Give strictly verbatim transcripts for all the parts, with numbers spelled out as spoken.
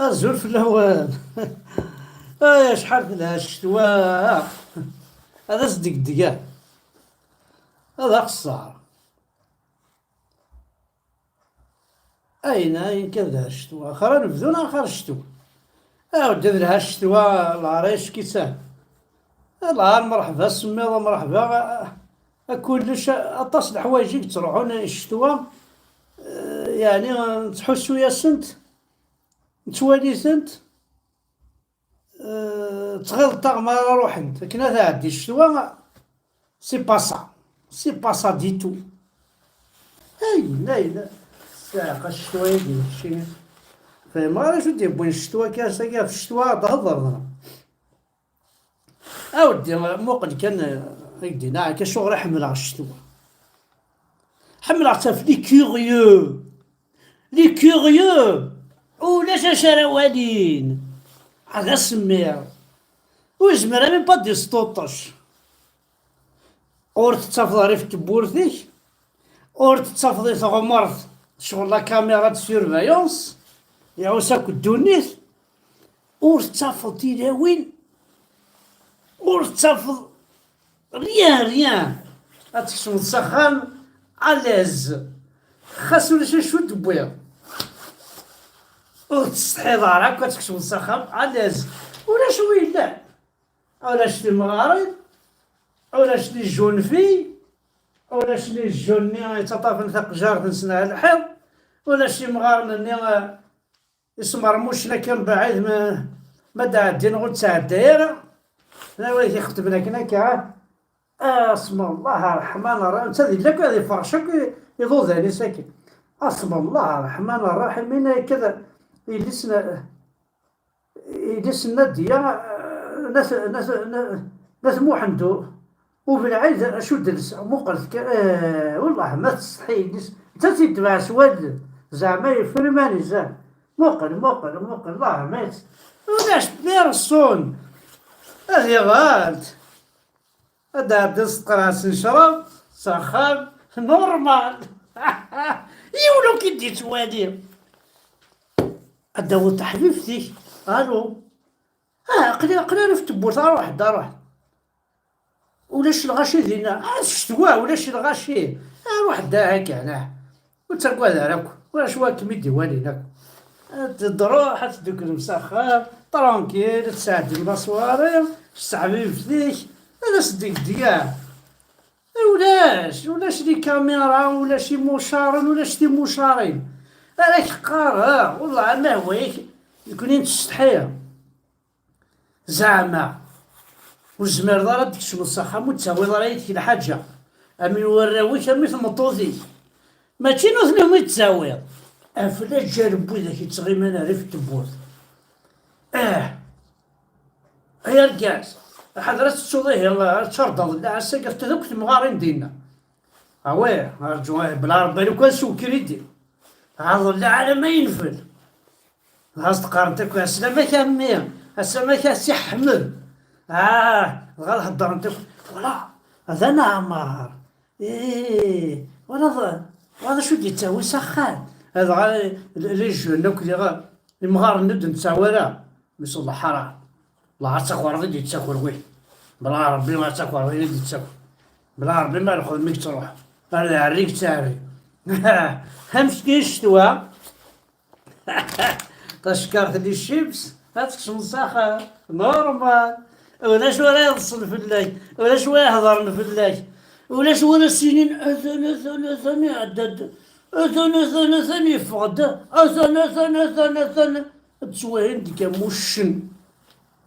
Azul fell-awen. Ay, acḥal telha ccetwa. Ad as-degdgeɣ. Ad axeṣṣar. Ayen, ayen kan d ccetwa. Axir ad nebdu neɣ axir ccetwa? Aw, d lha ccetwa, lɛar ay ckitsan. Lɛar, mreḥba, semmiḍ, mreḥba. A, a kullec, aṭas n leḥwayeǧ i yettruḥun ccetwa. Eh, yeɛni, nettḥussu-yasent, nettwali-tent. Eh, tɣileḍ-aɣ mi ara ruḥent, akken ad tɛeddi ccetwa, c'est pas ça, c'est pas ça du tout. Ayen, ayen, ssiɛqa ccetwa-agi, mačči fehmeɣ ara acu d-yewwin ccetwa, akka ass-agi ɣef ccetwa ad d-hedreḍ. A weddi, muqel kan, eh, i k-d-yenna, akka acuɣer i ḥemmleɣ ccetwa. Ḥemmleɣ-tt ɣef les curieux. Les curieux, ulac acu ara walin. Ah, d asemmiḍ. Ur yezmir ara même pas d-yesṭuṭec. Ur tettafeḍ ara ɣef tewwurt-ik, ur tettafeḍ i tɣemert, ccɣel la caméra de surveillance, iɛuss akk ddunit, ur tettafeḍ tilawin, ur tettafeḍ rien, rien. Ad tkecmeḍ s axxam à l'aise. Xas ulac acu d-tewwiḍ. Ur tettsetḥiḍ ara akk, ad tkecmeḍ s axxam à l'aise. Ulac wi yellan. Ulac timɣarin, ulac les jeunes filles, ulac les jeunes-nni yettaṭṭafen taqejjart-nsen ar lḥiḍ, ulac imɣaren-nni, eh, ismermucen akka mbaɛid ma, ma d-ɛeddin ur ttɛedday ara. Ala wid ixeddmen akken akka, ah. Asma Allah ṛṛeḥman ṛṛaḥim, netta d illa akk ad iferrec akk i-, iḍudan-is akken. Asma Allah ṛṛeḥman ṛṛaḥim, ina akka d yelli-s n, yelli-s n Nadiya, eh, n At, n At, n At Muḥend U, Ubelɛid, acu d-telsa, muqlet kan, eh, wellah ma tsetḥi yelli-s, netta tt-itbeɛ s wallen, zeɛma yeffer iman-is, ah. Muqel, muqel, muqel, Allah ma yett-, ulac personne. Ad iɣalt. Ad d-ɛeddi s tqerɛet n ccrab, s axxam, normal. Yiwen ur k-id-yettwali. Ad d-tawiḍ taḥbibt-ik. Alo. Ah, aql-i, aql-i ara f tewwurt, aruḥ-d, aruḥ. Ulac lɣaci dinna. Ah, s ccetwa, ulac lɣaci. Aruḥ-d aha kan, ah. Ur ttagad ara akk, ulac wa kem-id-iwalin akk. Ad d-truḥ, ad tedduklem s axxam, tranquille, ad tesɛeddim la soirée, s teḥbibt-ik, ad as-d-yeddi, ah. Ulac, ulac les caméras, ulac imucaren, ulac timucarin. Ara k-qqareɣ, wellah, amahwa-ik, nekni nettsetḥi. Zeɛma ur tezmireḍ ara ad d-tkecmeḍ s axxam, ur d-tawiḍ ara yid-k lḥaǧa, am i warraw-ik, am i tmeṭṭut-ik? Mačči nutni umi d-tawiḍ. Ɣef laǧal n widak yettɣiman rrif n tewwurt. Ah! Ay argaz, ḥader ad tettuḍ ihi, ad terḍeḍ lɛassa ɣef akk temɣarin dinna. Awi, rǧu, eh, bla Rebbi, lukan s ukridi. Ɛaḍen lɛalam ay infel. Dɣa s-d-qqarent akk, "Aslamak a mmi, aslamak a Si Ḥmed." Ah, dɣa ad heddrent akk, "Wala, d aneɛmar. Ih, wala d, wala d acu d-yettawi s axxam." Dɣa les jeunes akk diɣ, imɣaren ur d-nettawi ara. Mmi ṣelleḥ ara. Lɛar d takerḍi i d-yettaker wi. Bla Rebbi lɛar d takerḍi i d-yettaker. Bla Rebbi ma lxedma i yettruḥ. Ar d ɛerri i yettɛerri. Amek i ccetwa? Tacekkart n les chips, ad tkecmeḍ s axxam. Normal. Ulac wara yeḍsen fell-ak. Ulac wara yehedren fell-ak. Ulac wara s-yinin, "Atan, atan, atan, iɛedda-d. Atan, atan, atan, yeffeɣ-d. Atan, atan, atan, atan." Ad ttwahin deg amuccen.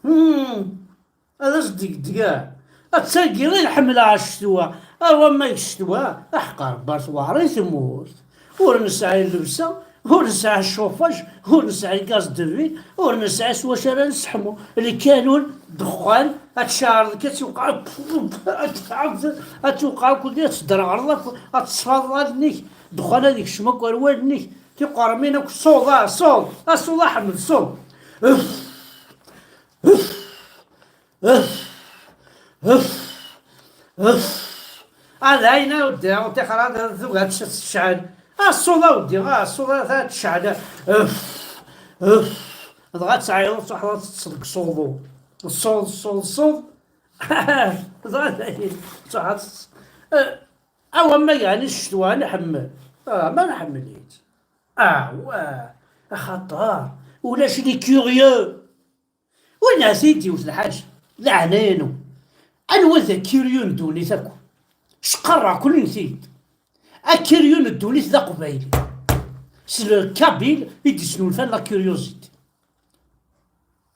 Hmm. Ad as-d-degdgeɣ. Ad tagi i ḥemmleɣ ccetwa. A wamma deg ccetwa, aḥeqq Rebbi ar tewɛer i tmurt. Ur nesɛi llebsa, ur nesɛi chauffage, ur nesɛi gaz de vie, ur nesɛi s wacu ara nesseḥmu. Lkanun, ddexxan, ad tceɛreḍ kan, ad tewqeɛ, ad tewqeɛ akk, ad tedreɣreḍ akk, ad teṣfaḍ allen-ik, ddexxan ad ikcem akk ar wallen-ik, tiqermin akk, ṣuḍ, ah, ṣuḍ, a ṣuḍ, a Ḥmed, ṣuḍ. Uf, uf, uf, uf, uf. Ah, d ayen a weddi, ur tixer ad tugi ad tecɛel. Ah, ṣṣuḍ a weddi, ah, ṣṣuḍ a tecɛel. Uf, uf, Dɣa ad tɛiḍeḍ, ad truḥeḍ ad teṭṭseḍ deg usuḍu. Ṣṣuḍ, ṣṣuḍ, ṣṣuḍ. Dɣa dayen, ad truḥeḍ ad teṭṭseḍ. Eh, awa, ma yeɛni ccetwa ad nḥemmel. Ah, ma nḥemmel-itt. Ah, wah, axaṭer ulac les curieux. Win ad t-id-iwet lḥaǧ, leɛnaya-nwen. Anwa d akiryu n ddunit akk? Cqarreɣ-ken-id. Akiryu n ddunit d aqbayli. S le kabyle i d-isnulfan la curiosité.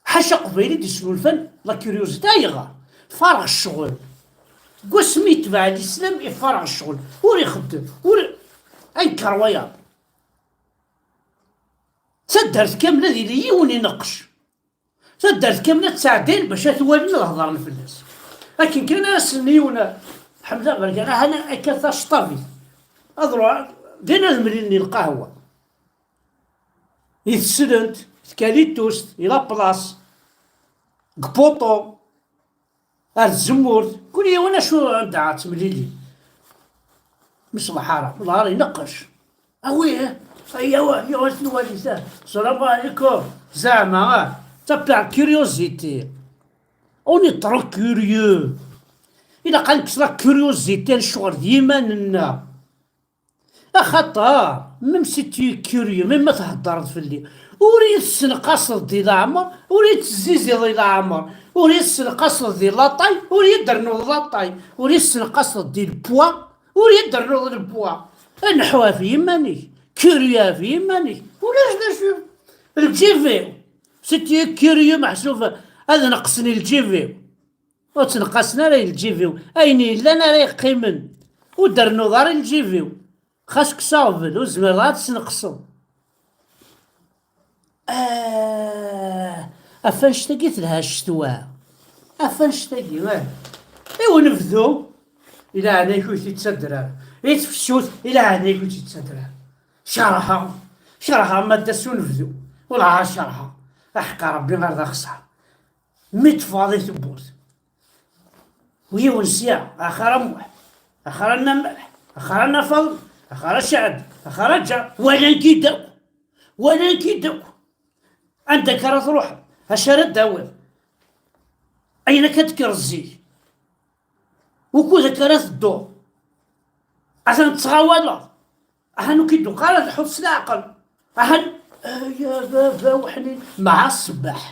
Ḥaca aqbayli i d-isnulfan la curiosité. Ayɣer? Fareɣ ccɣel. Deg wasmi yetbeɛ lislam, ifareɣ ccɣel. Ur ixeddem. Ur... Anker wayeḍ. Taddart kamel ad yili yiwen ineqqec. Taddart kamel ad ttɛeddayen bac ad t-walin, ad hedren fell-as. Akken kan ara s-nni yiwen, Ḥemza Berkan, ahan akka taceṭṭabit. Ad ruḥ, din ad mlilen i lqahwa. I teslent, tkalitust, i la place, deg puṭu, ar tzemmurt, kul yiwen acu anda ad temlili. Mi ṣbeḥ ara, lɛar ineqqec. Ah oui, ayaw, ayaw, ad t-nwali ta. Salam alaikum. Zeɛma, ah, ta par curiosité. On est trop curieux. Ilaq ad nekkes la curiosité, necɣel d yiman-nneɣ. Axaṭer, même si tu es curieux, même ma theddreḍ fell-i, ur yi-tessenqaseḍ di leɛmer, ur yi-tezziziḍ di leɛmer, ur yi-tessenqaseḍ di l'attaque, ur yi-d-ternuḍ l'attaque, ur yi-tessenqaseḍ di le poids, ur yi-d-ternuḍ le poids. Nḥu ɣef yiman-ik, curieux ɣef yiman-ik, ulac d acu. Lǧib-iw, si tu es curieux, meḥsub ad neqsen i lǧib-iw. Ur ttneqqasen ara i lǧib-iw. Ayen yellan ara yeqqimen. Ur d-rennuḍ ara i lǧib-iw. Xas kkes aɣbel, ur tezmireḍ ara ad tesneqseḍ. Ah, af annect-agi telha ccetwa. Af annect-agi, ah. I unebdu, i leɛnaya-k ur t-ittadder ara. I tefsut, i leɛnaya-k ur t-ittadder ara. Kerheɣ, kerheɣ madda s unebdu. Wellah kerheɣ. Aḥeqqa Rebbi ar d axeṣṣar. Mi teffɣeḍ i tewwurt, u yiwen sya, axir a Muḥ, axir a Nna Malḥ, axir a Nna Faḍma, axir a Caɛd, axir a Ǧar, walan-k-id akk, walan-k-id akk. Anda akka ara truḥeḍ? Acu ara d-tawiḍ? Ayen akka d-kkreḍ zik. Wukud akka ara tedduḍ? Atan tettɣawaleḍ. Ahan ur k-id-tuqa ara ad tḥuḍ s leɛqel. Ahan, ay a baba weḥnin, mɛa ṣṣbeḥ.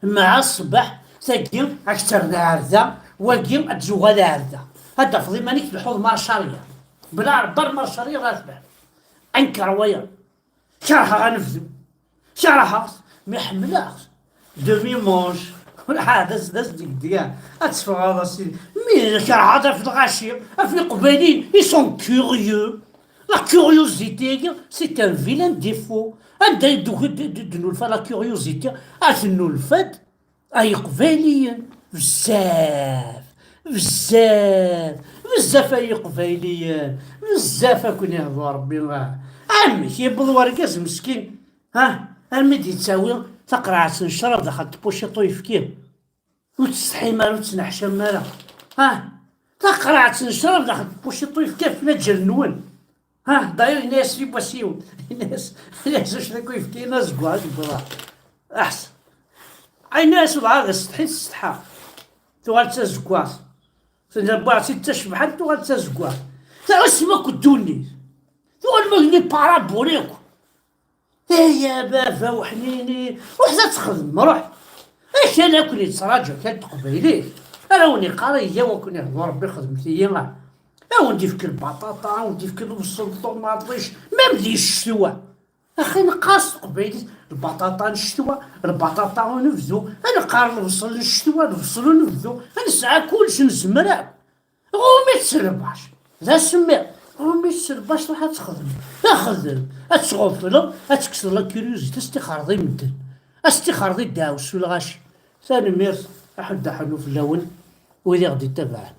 Mɛa ṣṣbeḥ, tagi ad k-terr d aɛerda, wagi ad d-tuɣal aɛerda. Ad d-tafeḍ iman-ik tleḥḥuḍ marcariya. Bla rebbar marcariya ara tebɛed. Anker wayeḍ. Kerheɣ anebdu. Kerheɣ-t, mi ḥemmleɣ-t. Demi-manche. Ur ḥad as d as deg deg ad teffɣeḍ a sidi. Mi kerheɣ ɣef lɣaci, ɣef Iqbayliyen, ils sont curieux. La curiosité-agi, c'est un vilain défaut. Anda i d-, d-, d-, d-nulfa la curiosité? Ad t-nulfa-d ay Iqbayliyen. Bezzaf, bezzaf, bezzaf ay Iqbayliyen. Bezzaf, ad ken-ihdu Rebbi. Ah, amek yewweḍ wergaz meskin? Ha, armi d-yettawi taqerɛet n ccrab daxel tpuciṭ uyefki. Ur tsetḥim ara, ur tettneḥcam ara. Ha, taqerɛet n ccrab daxel tpuciṭ uyefki ɣef laǧel-nwen. Ha, d'ailleurs, yenna-yas Sliba s yiwen. Yenna-yas, yenna-yas acu deg uyefki, yenna azeggaɣ, azeggaɣ. Aḥs. Yenna-yas, wellah, ad setḥi, tessetḥa. Tuɣal d tazeggaɣt. Tenna, wwiɣ-tt-id d tacebḥant, tuɣal d tazeggaɣt. Tɛussem akk ddunit. Tuɣal ma yelli parabole akk. Ay a baba weḥnini, ruḥet ad txedmem, ruḥ. Akal ad ken-yettraǧu akal n teqbaylit. Ara wen-iqqar, yyaw ad ken-ihdu Rebbi, xedmet-iyi. A wen-d-ifk lbaṭaṭa, a wen-d-ifk lebṣel, ṭumaṭic, même di ccetwa. Axi neqqar s teqbaylit, lbaṭaṭa n ccetwa, lbaṭaṭa unebdu, ad neqqar lebṣel n ccetwa, lebṣel unebdu, ad nesɛa kullec, nezmer akk. Ɣumi-tt s lbac. D asemmiḍ. Ɣumi-tt s lbac, ruḥ ad texdem. Xdem. Ad tɣefleḍ, ad tekkseḍ la curiosité, ad s-tixxreḍ i medden. Ad s-tixxreḍ i ddeɛwessu lɣaci. Tanemmirt, aḥuddu aḥunnu fell-awen, wid i ɣ-d-ittabaɛen.